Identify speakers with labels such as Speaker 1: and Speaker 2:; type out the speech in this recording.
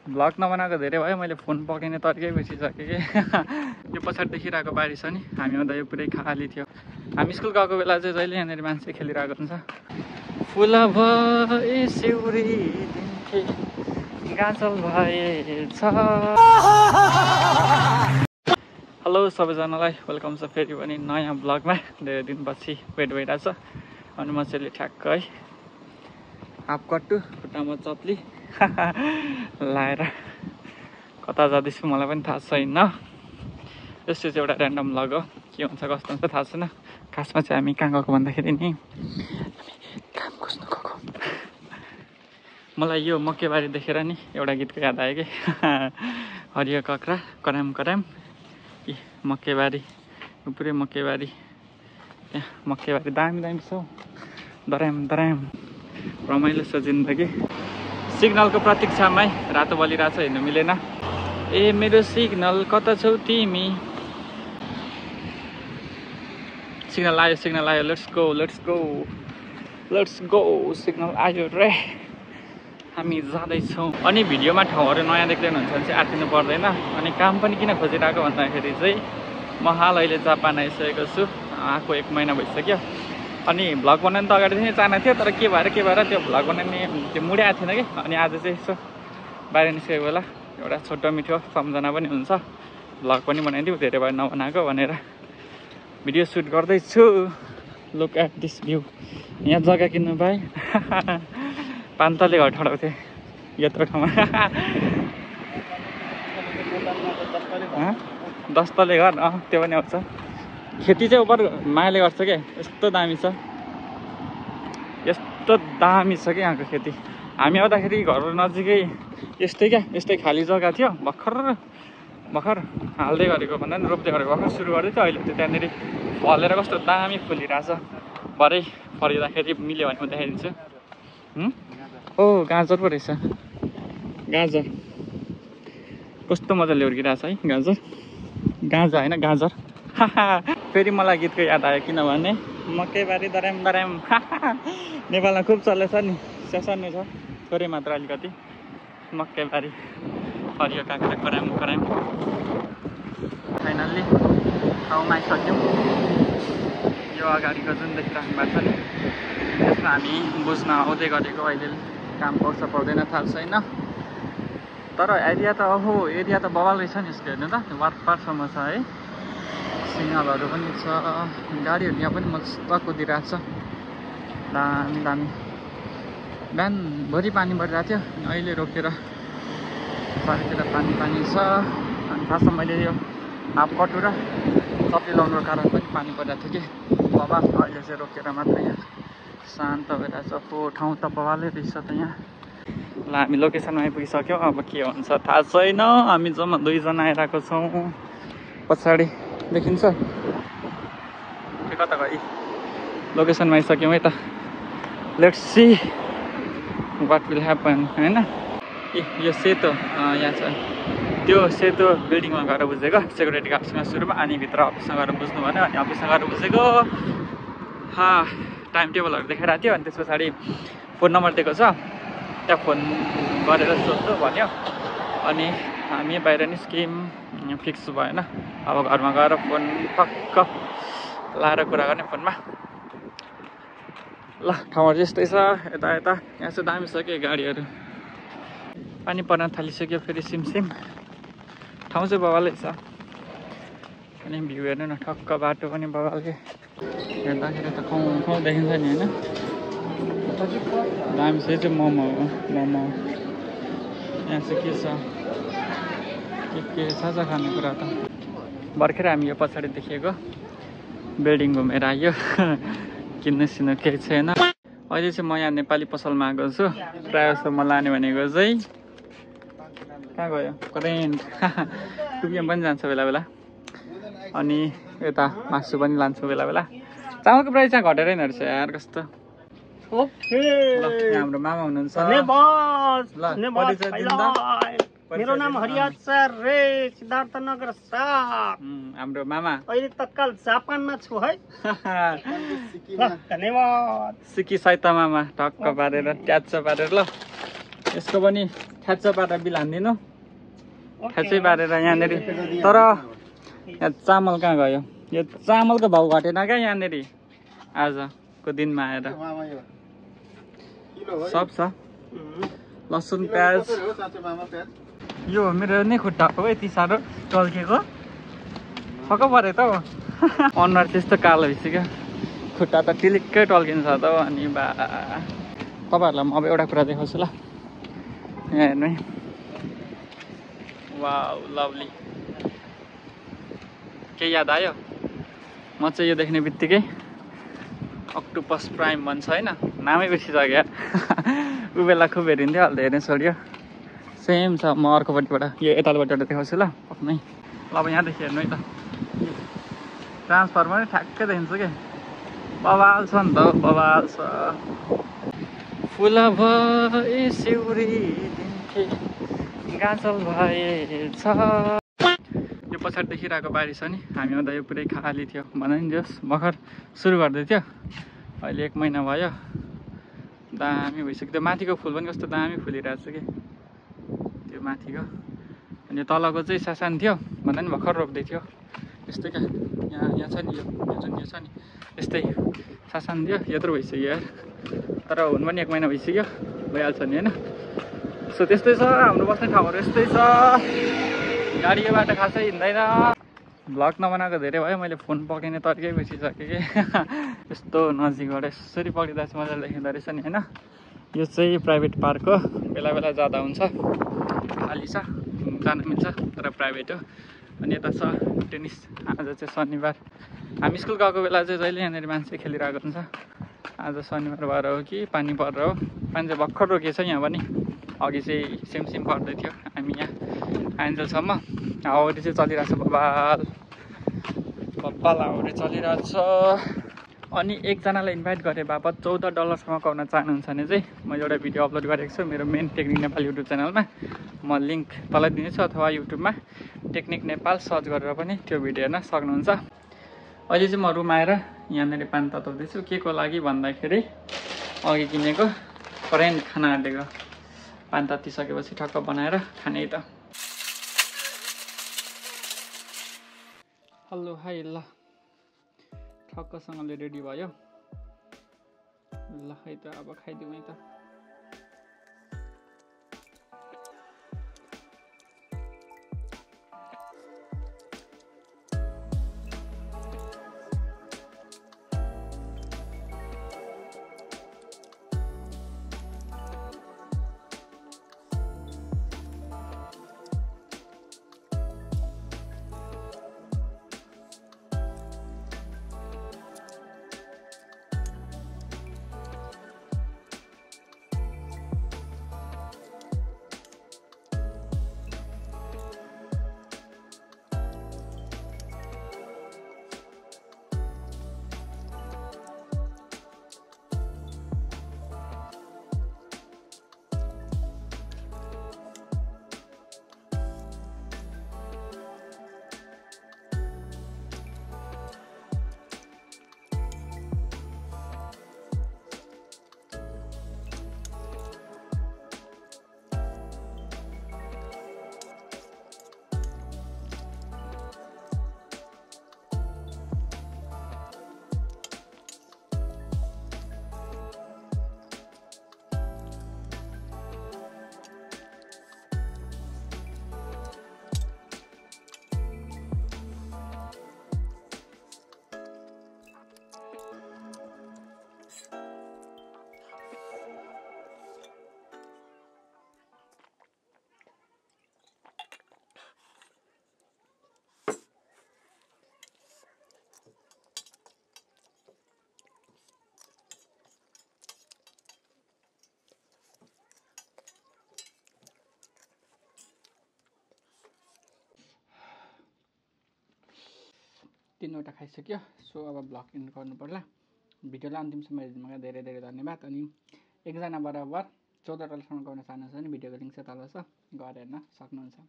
Speaker 1: vlog नबनाएको धेरै भयो मैले फोन पक्रिने तरिकै बिर्सिसकेँ कि यो पछाडि देखिरहेको बारी छ नि हामी आउँदा यो पुरै खाली थियो हामी स्कुल गएको बेला चाहिँ जहिले यहाँनिर मान्छे खेलिरहेको हुन्छ फुल भए सिउरी दिन्थे गाजल भएछ हेलो सबैजनालाई वेलकम छ फेरि पनि नयाँ ब्लगमा धेरै दिनपछि वेट भइरहेछ अनि म चाहिँ ठ्याक्क है हाफ कट्टु खुट्टामा चप्ली लाएर कता जाँदैछु मलाई पनि थाहा छैन यस्तो चाहिँ एउटा ऱ्यान्डम ब्लग हो के हुन्छ कस्तो हुन्छ थाहा छैन खासमा चाहिँ हामी कहाँ गएको भन्दाखेरि नि हामी काम खोज्नु गएको मलाई यो मकैबारी देखेर नि एउटा गीतको याद आयो कि हरियो कक्रा कराम कराम ए मकैबारी पुरै मकैबारी त्यहाँ मकैबारी दामी दामी छ दराम दराम रमाइलो छ जिन्दगी सिग्नलको प्रतीक्षामै रातो बलिरहेछ हिँड्नु मिलेन ए मेरो सिग्नल कता छौ तिमी सिग्नल आयो लेट्स गो सिग्नल आयो रे हामी जाँदैछौँ अनि भिडियोमा ठाउँहरू नयाँ देख्दैन हुन्छ भने चाहिँ आत्तिनु पर्दैन अनि काम पनि किन खोजिरहेको भन्दाखेरि चाहिँ म हाल अहिले जापान आइसकेको छु आएको 1 महिना भइसक्यो अनि भ्लग बनाउनु त अगाडि चाहिँ चाहना थियो तर के भएर त्यो भ्लग बनाउने त्यो मुडै आएको थिएन कि अनि आज चाहिँ यसो बाहिर निस्केको बेला एउटा छोटो मिठो सम्झना पनि हुन्छ भ्लग पनि बनाइदिउँ धेरै भयो नबनाएको भनेर भिडियो सुट गर्दैछु लुक एट दिस भ्यू यहाँ जग्गा किन्नु पाएँ 5 तले घर ठडाउँथेँ यत्रो ठाउँमा 10 तले घर त्यो पनि आउँछ खेती चाहिँ उपर मायाले गर्छ क्या यस्तो दामी छ कि यहाँको खेती हामी आउँदाखेरि घर नजिकै यस्तै खाली जग्गा थियो भर्खर हाल्दै गरेको भन्दा पनि रोप्दै गरेको भर्खर सुरु गर्दै थियो अहिले त्यो त्यहाँनिर फलेर कस्तो दामी फुलिरहेछ भरे फरिँदाखेरि मिल्यो भने म देखाइदिन्छु ओ गाजर पो रहेछ गाजर कस्तो मजाले हुर्किरहेछ है गाजर होइन गाजर फेरि मलाई गीतको याद आयो किनभने मकैबारी दराम दराम नेपालमा खुब चल्दैछ नि सानो छ थोरै मात्र अलिकति मकैबारी हरियो काँक्रा कराम फाइनल्ली ठाउँमा आइसक्यौँ यो अगाडिको जुन देखिराख्नु भएको छ नि त्यसमा हामी बुझ्न आउँदै गरेको अहिले काम पाउँदैन थाहा छैन तर एरिया त बवाल रहेछ नि यसको हेर्नु त वारपारसम्म छ है सिग्नलहरू पनि छ गाडीहरू यहाँ पनि मस्त कुदिरहेको छ दामी बिहानभरि पानी परिरहेको थियो अहिले रोकेर चारैतिर पानी छ अनि खासमा मैले यो हाफ कटु र सब्जी लाउनुको कारण पनि पानी परिरहेको थियो कि बाबा अहिले चाहिँ रोकेर मात्र यहाँ शान्त भइरहेको छ ठाउँ त बवालै रहेछ त यहाँ ल हामी लोकेसनमा आइपुगिसक्यौँ अब के हुन्छ थाहा छैन हामी जम्मा 2 जना आइरहेको छौँ पछाडि देखिन्छ कता गयो लोकेसनमा आइसक्यौँ है त let's see what will happen होइन यो सेतो यहाँ छ त्यो सेतो बिल्डिङमा गएर बुझेको सेक्युरिटी गार्डसँग सुरुमा अनि भित्र अफिसमा गएर बुझ्नु भन्यो अनि अफिसमा गएर बुझेको टाइम टेबलहरू देखाइरहेको थियो अनि त्यस पछाडि फोन नम्बर दिएको छ त्यहाँ फोन गरेर सोध्नु भन्यो अनि हामी बाहिर निस्क्यौँ फिक्स भएन अब घरमा गएर फोन टक्क लाएर कुरा गर्ने फोनमा ल ठाउँहरू यस्तै छ यता यहाँ चाहिँ दामी छ कि गाडीहरू पानी पर्न थालिसक्यो फेरि सिमसिम ठाउँ चाहिँ बवालै छ अनि भ्यू हेर्नु न ठक्क बाटो पनि बवालकै हेर्दाखेरि त खाउँ देखिन्छ नि होइन दामी चाहिँ मोमो हो यहाँ चाहिँ के छ के छ खानेकुरा त भर्खर हामी यो पछाडि देखिएको बिल्डिङ घुमेर आयो किन्नु सिन्नु केही छैन अहिले चाहिँ म यहाँ नेपाली पसलमा आएको छु प्रायः जस्तो म लाने भनेको चाहिँ कहाँ गयो करेन्ट टुपिएम पनि जान्छ बेला अनि यता मासु पनि लान्छु बेला चामलको प्राइस चाहिँ घटेर रहेछ यार कस्तो हाम्रो मामा हुनुहुन्छ
Speaker 2: मेरो नाम हरियाचार रे सिद्धार्थनगर साप
Speaker 1: हाम्रो मामा
Speaker 2: अहिले तत्काल जापानमा छु है धन्यवाद
Speaker 1: सिकी सहित मामा टक्क पारेर ट्याच्च पारेर ल यसको पनि ठ्याच्च पारेर बिल हानिदिनु ठ्याच्चै पारेर यहाँनिर तर यहाँ चामल कहाँ गयो यो चामलको भाउ घटेन क्या यहाँनिर आजको दिनमा आएर सब छ लसुन प्याज यो मेरो नै खुट्टा हो यति साह्रो टल्केको छक्क पऱ्यो त अनुहार त्यस्तो कालो भइसक्यो खुट्टा त टिलिक्कै टल्किन्छ त अनि बा तपाईँहरूलाई म अब एउटा कुरा देखाउँछु ल यहाँ हेर्नु है वाउ लभली के याद आयो म चाहिँ यो देख्ने बित्तिकै अक्टोपस प्राइम भन्छ होइन नामै बिर्सिसक्यो यार ऊ बेला खुब हेरिन्थ्यो अहिले हेर्ने छोड्यो सेम छ म अर्कोपट्टिबाट यो यतापट्टिबाट देखाउँछु ल पक्नै ल अब यहाँदेखि हेर्नु है त ट्रान्सफर्मर ठ्याक्कै देखिन्छ कि बवाल छ नि त बवाल छ फुल भए सिउरी दिन्थे गाँचल भएछ यो पछाडि देखिरहेको बारी छ नि हामी आउँदा यो पुरै खाली थियो भन नि जस भर्खर सुरु गर्दै थियो अहिले 1 महिना भयो दामी भइसक्यो त्यो माथिको फुल पनि कस्तो दामी फुलिरहेको छ कि त्यो माथिको अनि तलको चाहिँ सासान थियो भन्दा नि भर्खर रोप्दै थियो यस्तै क्या यहाँ छ नि यो जुन यो छ नि यस्तै सासान थियो यत्रो भइसक्यो यार तर हुन पनि 1 महिना भइसक्यो भइहाल्छ नि होइन सो त्यस्तै छ हाम्रो बस्ने ठाउँहरू यस्तै छ गाडीको बाटो खासै हिँड्दैन भ्लग नबनाएको धेरै भयो मैले फोन पक्रिने तरिकै बिर्सिसकेँ कि यस्तो नजिकबाट यसरी पक्रिँदा चाहिँ मजाले देखिँदो रहेछ नि होइन यो चाहिँ प्राइभेट पार्क हो बेला बेला जाँदा हुन्छ खाली छ जान मिल्छ तर प्राइभेट हो अनि यता छ टेनिस आज चाहिँ शनिबार हामी स्कुल गएको बेला चाहिँ जहिले यहाँनिर मान्छे खेलिरहेको हुन्छ आज शनिबार भएर हो कि पानी परेर हो पानी चाहिँ भर्खर रोकिएछ यहाँ पनि अघि चाहिँ सिमसिम पर्दै थियो हामी यहाँ आइन्जेलसम्म हाउरी चाहिँ चलिरहेछ बबाल हाउरी चलिरहेछ अनि एकजनालाई इन्भाइट गरे बापत $14 कमाउन चाहनुहुन्छ भने चाहिँ म एउटा भिडियो अपलोड गरेको छु मेरो मेन टेक्निक नेपाल युट्युब च्यानलमा म लिङ्क तलै दिनेछु अथवा युट्युबमा टेक्निक नेपाल सर्च गरेर पनि त्यो भिडियो हेर्न सक्नुहुन्छ अहिले चाहिँ म रुम आएर यहाँनिर पानी तताउँदैछु के को लागि भन्दाखेरि अघि किनेको करेन्ट खाना हालेको पानी ततिसकेपछि ठक्क बनाएर खाने त हेलो हाई ल ठक्कसँगले रेडी भयो ल है त अब खाइदिउँ है त तीनवटा खाइसक्यो सो अब ब्लग इन्ड गर्नु पर्ला भिडियोलाई अन्तिमसम्म हेर्नुमा धेरै धेरै धन्यवाद अनि एकजना बराबर $14 कमाउन चाहनुहुन्छ भने भिडियोको लिङ्क चाहिँ तल छ गएर हेर्न सक्नुहुन्छ